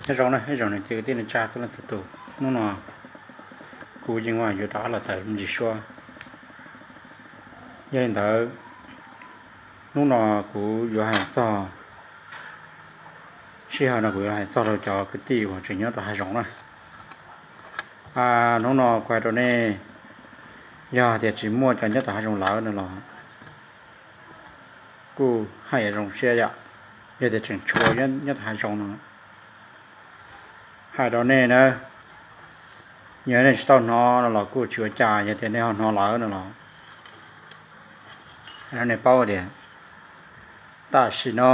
Nyob zoo na ib tsoom niam txiv kwv tij neej tsa txhua leej txhua tus, hnub no kuv yeej yuav rov qab los tawm ntsis suab. Yog li ntawd, hnub no kuv yuav hais txog, sij hawm no kuv yuav hais txog rau cov kwv tij uas tseem nyob tom hav zoov na. Hnub no kuv hais rau nej, yog tias tsis muaj cov nyob tom hav zoov lawm no los kuj haj yam zoo siab yom. Yog tias tseem tshuav nyob tom hav zoov no, hais rau nej na, yog nej tsis tau hnov no los kuj tsis ua cas, yog tias nej ho hnov lawm no los nej paub tias tam sim no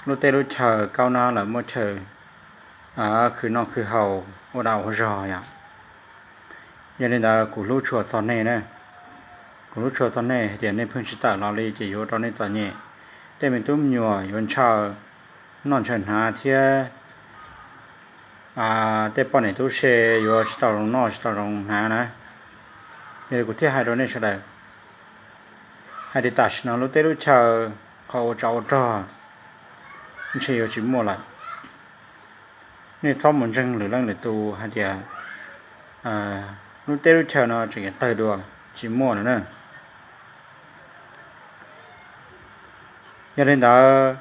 lub teb lub chaw kaub nab lawm, muaj chaw khwv noj khwv haus ua dag ua zog yom. Yog li ntawd kuv hlub tshua txog nej na, kuv hlub tshua txog nej hais tias nej pheej tsis tawm los li ces yuav ua rau nej txom nyem. Tej me tub me nyuam yuav ntshaw noj ntshaw hnav thiab tej poj niam tub se yuav tsis tau zoo noj tsis tau zoo hnav na. Yog li kuv thiaj hais rau nej sawv daws hais tias tam sim no lub teb lub chaw, qhov ua tsov ua rog ntshe yuav tsis muaj lawm. Nej txhob mus ntseeg lwm leej lwm tus hais tias lub teb lub chaw no tseem yuav tawg dua, tsis muaj no na. Yog li ntawd,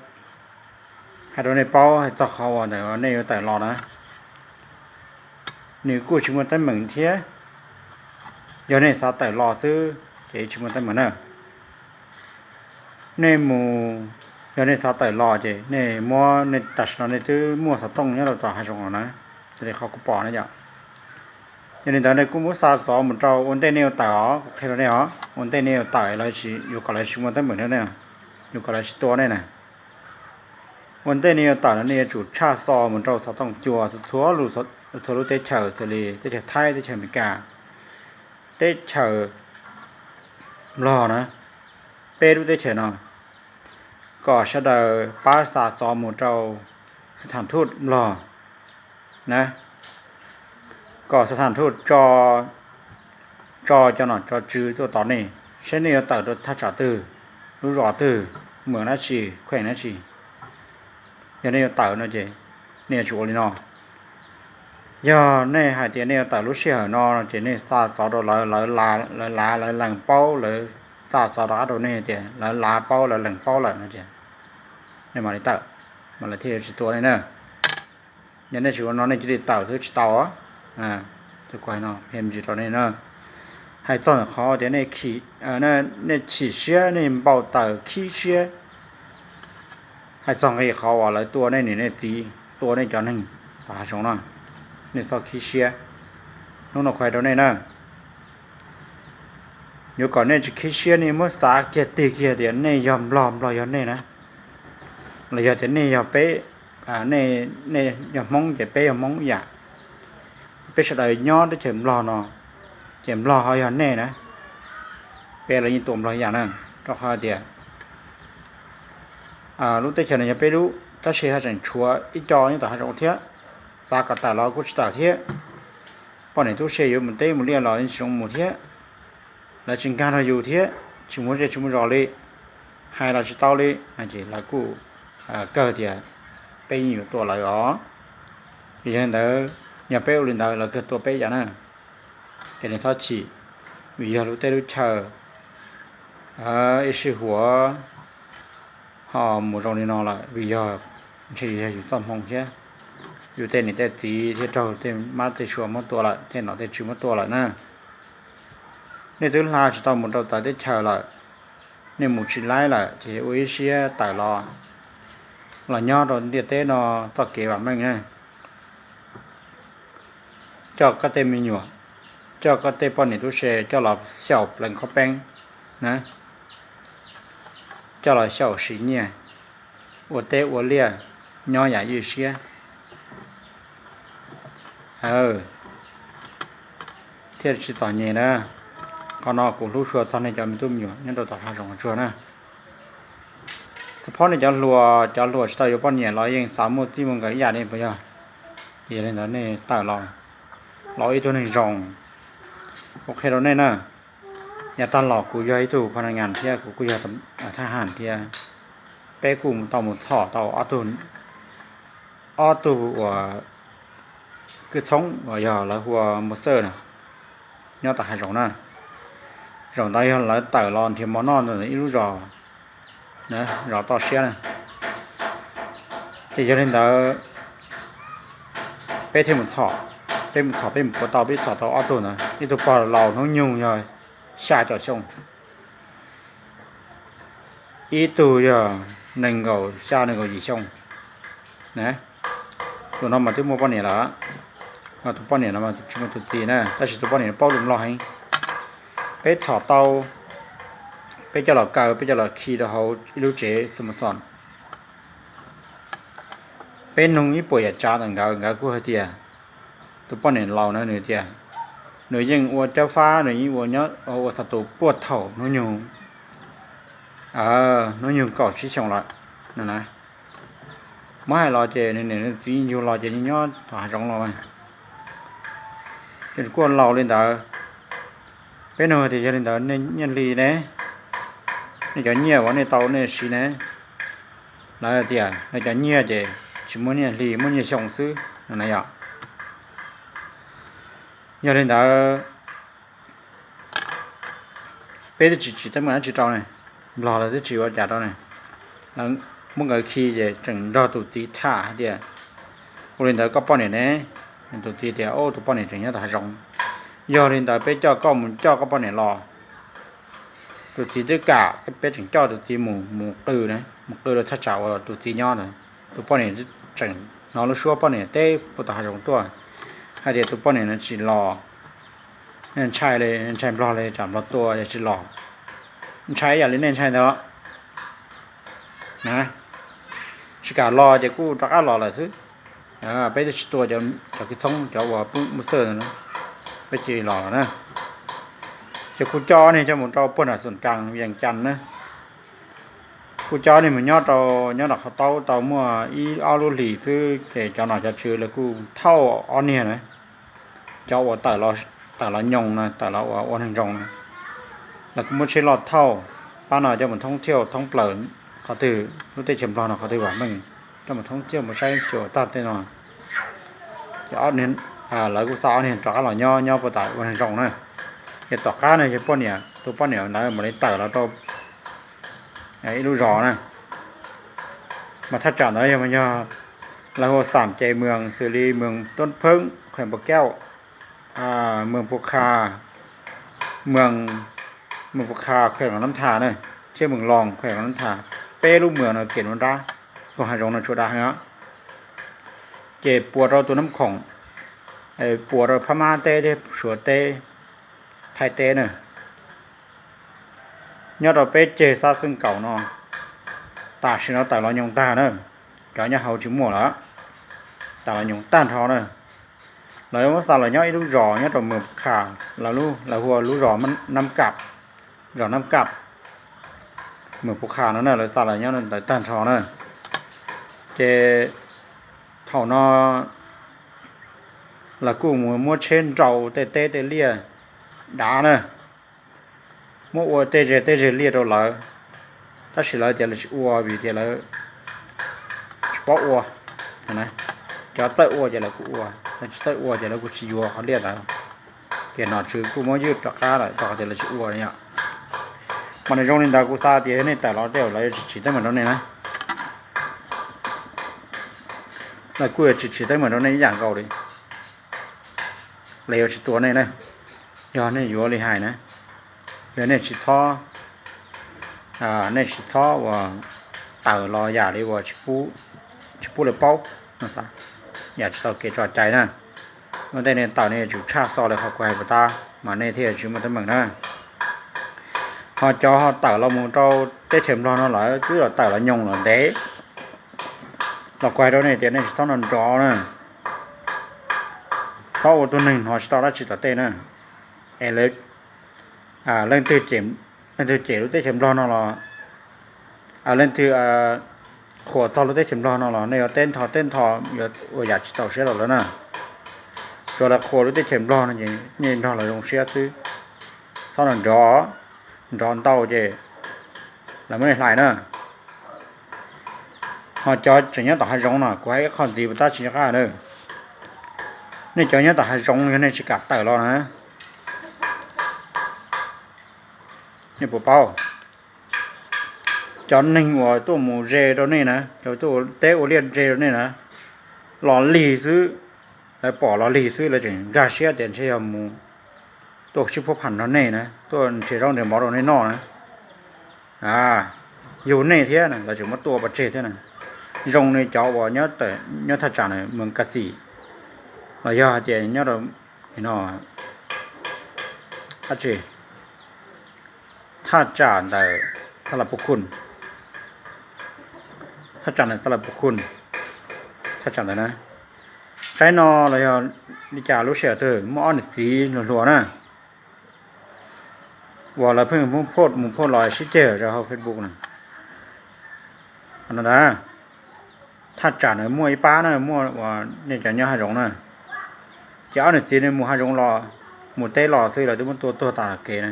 hais rau nej paub hais txog qhov uas ntawm nej yuav tawm los na, nws kuj tsis muaj teeb meem thiab. Yog nej xav tawm los xwb ces tsis muaj teeb meem na. Nej mus, yog nej xav tawm los ces nej muab, nej tam sim no nej twb muaj xov tooj nyob rau tom hav zoov los na, raws li qhov kuv pom na yom. Yog li ntawd nej kuj muab xa xov mus rau ua ntej nej yuav tawm os, kuv qhia rau nej os, ua ntej nej yuav tawm lawv tsis, yuav kom lawv tsis muaj teeb meem rau nej, yuav kom lawv tsis tua nej na. Ua ntej nej yuav tawm no nej yuav tsum tshaj xov mus rau xov tooj cua txhua lub teb chaws, xws li teb chaws Thaib, teb chaws Amelikas, teb chaws Nplog na, peb lub teb chaws no, kom sawv daws pab xa xov mus rau xab tham thuj Nplog na, kom xab tham thuj tso cov nom tso tswv tuaj tos nej, saib nej yuav tawm rau thaj tsam twg, lub zos twg, mws dab tsi, khueem dab tsi. Yog nej yuav tawm no ces nej yuav tsum ua li no. Yog nej hais tias nej yuav tawm lub sij hawm no ces nej xa xov rau lawv, lawv lav lawv lees paub, lawv xa xov rov qab rau nej tias lawv lav paub lawv lees paub lawm no ces nej mam li tawm, mas lawv thiaj yuav tsis tua nej na. Yog nej tsis ua no nej cia li tawm xwb tsis tau. Tus kuv hais no qhia me ntsis rau nej na, hais txog ntawm qhov tias nej chim siab, nej npau taws khib siab, hais txog nqi qhov uas lawv tua nej niam nej txiv, tua nej cov neeg tom hav zoov no, nej txhob khib siab. Hnub no kuv hais rau nej na, yuav kom nej tsis khib siab, nej muab xav kiag tig kiag tias nej yog Nplog, Nplog yog nej na, los yog tias nej yog peb, nej yog Hmoob ces peb yog Hmoob ib yam. Peb sawv daws nyob teb chaws Nplog no ces Nplog ho yog nej na. Peb los yeej tua Nplog ib yam na, rau qhov tias lub teb chaws no yog peb lub, tab sis haj tseem tshuav ib co nyob tom hav zoov thiab, xav kom tawm los kuj tsis tawm thiab. Poj niam tub se yuav mus teb mus liaj los yeej tsis zoo mus thiab, lawv tsis nkag rau yus thiab, tsis muaj zej tsis muaj zos li, hais los tsis tau li, ces lawv kuj kawg tias peb yeej yuav tua lawv os. Yog li ntawd, yog peb ua li ntawd lawv kawg tua peb ib yam na. Ces nej txhob chim, vim yog lub teb lub chaw ib sij huam ho mus zoo li no lawm, vim yog ntshe yog yus txoj hmoo thiab, yus tej niam tej txiv thiab raug tej mab tej sua muab tua lawm, tej nom tej tswv muab tua lawm na. Nej twb hla tsis tau mus rau txawv teb chaws lawm, nej mus tsis laib lawm ces ua ib siab tawm los, los nyob rau ntiaj teb no txoj kev vam meej na. Coj koj tej me nyuam, coj koj tej poj niam tub se coj los xyaum pleev khob peeb na, coj los xyaum siv nyiaj, ua teb ua liaj, nyob yam ywj siab thiaj tsis txom nyem na. Qhov no kuv hlub tshua txog nej cov me tub me nyuam nyob rau tom hav zoov tsuag na. Txog phob nej cov hluas, cov hluas tsis tau yuav poj niam los yeej xav muaj txij muaj nkawm ib yam li puas yog? Yog li ntawd nej tawm los, los ua ib tug neeg zoo. Kuv qhia rau nej na, yav tag los kuv yog ib tug pha na ngas thiab kuv kuj yog thab ham thiab, peb kuj tau mus txhom tau ob tug ob tug uas kwv txhoob uas yog lawv hu ua Mos Xawj na, nyob tom hav zoov na. Zaum ntawd yog lawv tawm los nrhiav mov noj ntawm ib lub zos, zos toj siab na. Ces yog li ntawd peb thiaj mus txhom, peb mus txhom peb mus puav tau, peb txhom tau ob tug ntawd, ib tug pog laus hnub nyoog yog xya caum xyoo, ib tug yog nees nkaum xya nees nkaum yim xyoo. Tus no mas twb muaj poj niam lawm, tus poj niam no tsis muaj tus txiv na, tab sis tus poj niam paub lus Nplog heev. Peb txhom tau, peb coj los kaw, peb coj los khi rau hauv ib lub tsev xu ma xon. Peb nug ib puas yam tsav ntawm nkawd, nkawd kuj hais tias, tus poj niam laus na nws tias nws yeej ua cab fab, nws yeej ua nyob ua xa tus puag thaum hnub nyoog, hnub nyoog kaum tsib xyoo lawm no na. Muab hais los ces nws niam nws txiv yug los ces nyob tom hav zoov los, ces kuj laus li ntawd. Peb nug tias yog li ntawd nej nyiaj hli ne, nej cov nyiaj uas nej tau nej siv ne? Lawv tias lawv cov nyiaj ces tsis muaj nyiaj hli, muaj nyiaj xyoo xwb no na yom. Yog li ntawd peb twb tsis tsim teeb meem dab tsi rau ne, Nplog lawv twb tsis ua cas rau ne. Lawv muab nkawd khi ces tseem nrog tus txiv tham hais tias, ua li ntawd koj poj niam ne? Tus txiv tias, tus poj niam tseem nyob tom hav zoov. Yog li ntawd peb coj koj mus coj koj poj niam los. Tus txiv twb kam, peb tseem coj tus txiv mus, mus qw, mus qw rau thaj tsam uas tus txiv nyob ntawd. Tus poj niam tseem hnov lub suab poj niam teb puag tom hav zoov tuaj hais tias tus poj niam no tsis los, ntshai li, ntshai Nplog li, tsam Nplog tua yog tsis los. Ntshai ib yam li nej ntshai ntawd los na, tsis kam los ces kuj rov qab los lawm xwb. Peb twb tsis tua cov kwv txhoob, cov uas pub mus txawj, peb cia li los na. Ces kuj coj ob niag coj mus rau puag nram Xus Kas, Vees Cas na. Kuj coj ob niag mus nyob rau, nyob nram qhov taub tau muaj ib ob lub hlis xwb ces cov nom cov tswv lawv kuj thauj ob niag na, cov uas tawm los nyoos na, tawm los ua, ua neeg zoo na, lawv kuj muab tsheb loj thauj pab no coj mus thoob thiaj thoob plaws qhov twg lub teb chaws Nplog no qhov twg vam meej, coj mus thoob thiaj mus saib xyuas tag tej no. Ces lawv kuj xa ob niag rov qab los nyob, nyob puag tom ua neeg zoo na. Ces tom qab no yog poj niam, tus poj niam ntawd mam li tawm los rau ib lub zos na. Mas thaj tsam ntawd yog, yog lawv hu Xam Ces Mws, xws li Mws Tuab Pheeb, Khuees Npau Kauj, Mws Pus Khas, Mws, Mws Pus Khas, Khuees Los Nab Thas na, thiab Mws Loos, Khuees Los Nab Thas. Peb lub mws no kev nruab nrab, koog hav zoov no tshuav dav heev. Ces puas rau tus Nab Khoom, puas rau Phab Mab teb thiab Suav teb, Thaib teb na. Nyob rau peb ceg Xab Xeej Kaum no, tam sim no tawm los nyoos tag na, cov nyob hauv tsis muaj lawm, tawm los nyoos tag nrho na. Lawv muab xa los nyob ib lub zos nyob rau Mws Pus Khas, lawv hu ua lub zos Nab Kam, zos Nab Kam, Mws Pus Khas no na, lawv xa los nyob ntawd tag nrho na. Ces thaum no lawv kuj mus muab tsheb nrau tej teb tej liaj dav na, muab ua tej zej teb zej liaj rau lawv, tab sis lawv tias lawv tsis ua vim tias lawv tsis paub ua. Cov txawj ua ces lawv kuj ua, cov tsis txawj ua ces lawv kuj tsis yuav qhov liaj ntawd. Ces nom tswv kuj muab ywj rov qab lawm rau qhov tias lawv tsis ua yom. Mas nws zoo li ntawd kuv xav tias yog nej tawm los tej lawv yuav tsis tsim teeb meem rau nej na. Lawv kuj yuav tsis tsim teeb meem rau nej ib yam nkaus li, lawv yuav tsis tua nej na. Yog nej yuav li hais na, yog nej tsis txhob, nej tsis txhob uas tawm los yam li uas tsis pub lawv paub, yam tsis tau kev tso cai na. Ua ntej nej tawm nej yuav tsum tshaj xo li qhov kuv hais puas tab mas nej thiaj yuav tsis muaj teeb meem na. Ho cov ho tawm los mus rau teb chaws Nplog no lawm twb los tawm los nyoos los ntev, los kuv hais rau nej tias nej tsis txhob nrov nrov na, txhob ua tus neeg hnov tsis tau dab tsi tom tej na. Es lawv, leej twg, leej twg cem lub teb chaws Nplog no los, leej twg qhuas txog lub teb chaws Nplog no los nej yuav teb ntho teb ntho, yuav ua yam tsis txaus siab rau lawv na. Tsuas lawv qhuas lub teb chaws Nplog no ces nej nrog lawv zoo siab xwb, txhob nrov, nrov ntau ces lawv muab nej hlais na. Ho cov tseem nyob tom hav zoov no kuv hais ib qho ntxiv puas tab tsis nco qab na. Nej cov nyob tom hav zoov yog nej tsis kam tawm los na, nej puas paub? Cov neeg uas tuaj mus ze rau nej na, cov tuaj teb ua liaj ze rau nej na, los lig xwb, lawv pom los lig xwb lawv tseem nkag siab tias ntshe yog mus tuaj sib phuab pham nrog nej na, tuaj nrhiav zaub nrhiav mov rau nej noj na. Yug nej thiab na, lawv tseem muab tua pov tseg thiab na. Zoo li cov uas nyob thaj tsam na, Moos Kas Xim, los yog hais tias nyob rau no, thaj tsam ntawm Tha Las Pus Khun, thaj tsam ntawm Tha Las Pus Khun, thaj tsam ntawd na. Tsaib no los yog li cas lub sij hawm twg muaj ob niam txiv hluas hluas na, uas lawv pheej mus phoj mus phoj los sib ceg rau hauv Facebook na. Ntawd, thaj tsam na muaj ib pab na, muaj uas nej cov nyob hav zoov na, ces ob niam txiv mus hav zoov los, mus teb los xwb lawv twb muab tua tuag tas kev na.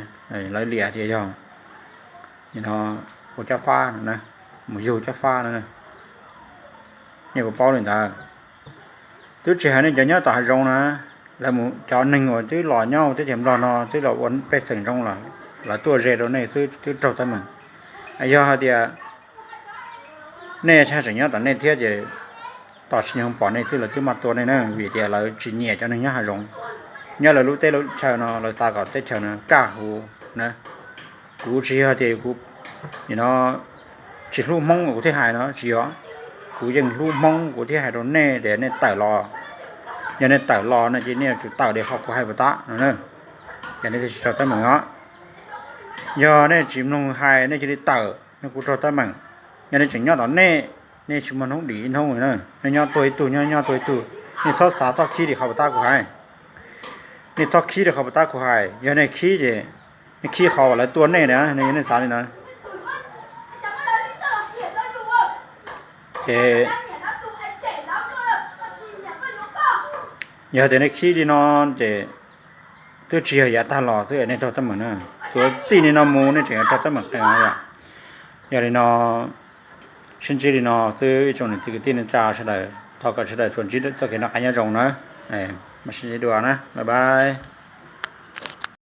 Lawv liam tias yog ua cob fab no, mus yug cob fab no. Nej puas paub li ntawd? Twb tsis hais nej cov nyob tom hav zoov na, lawv mus cov neeg uas twb los nyob teb chaws Nplog no twb los ua pej xeem zoo lawm, lawv tuaj ze rau nej xwb twb raug teeb meem. Yog hais tias nej tseem nyob tom nej thiab ces tos tsis nyob pom nej xwb lawv twb maj tua nej na, vim tias lawv tsis nyiam cov neeg nyob hav zoov. Nyob lawv lub teb lub chaw no lawv xav kom teb chaws no kaj huv na. Kuv tsis yog tias kuv no tsis hlub Hmoob kuv thiaj hais no, tsis yog. Kuv yeej hlub Hmoob kuv thiaj hais rau nej tias nej tawm los. Yog nej tawm los no ces nej yuav tsum tawm li qhov kuv hais puas tab no, ces nej thiaj tsis raug teeb meem os. Yog nej tsis mloog hais nej cia li tawm no kuv raug teeb meem. Yog nej tseem nyob tom nej, nej tsis muaj hnub dim ib hnub na, nej nyob tuag ib tug nyob nyob tuag ib tug. Nej txhob xav txhob khib li qhov puas tab kuv hais. Nej txhob khib li qhov puas tab kuv hais, yog nej khib ces nej khib qhov uas lawv tua nej na, nej xav li na. Ces yog tias nej khib li no ces twb tsis yog yav tag los xwb nej raug teeb meem na. Tus txij li no mus nej tseem yuav raug teeb meem qee yom. Yog li no, sib ntsib li no xwb ib tsoom niam txiv kwv tij neej tsa sawv daws, thov kom sawv daws tsuas ntsib txoj kev noj qab nyob zoo na. Mam sib ntsib dua na, bye bye.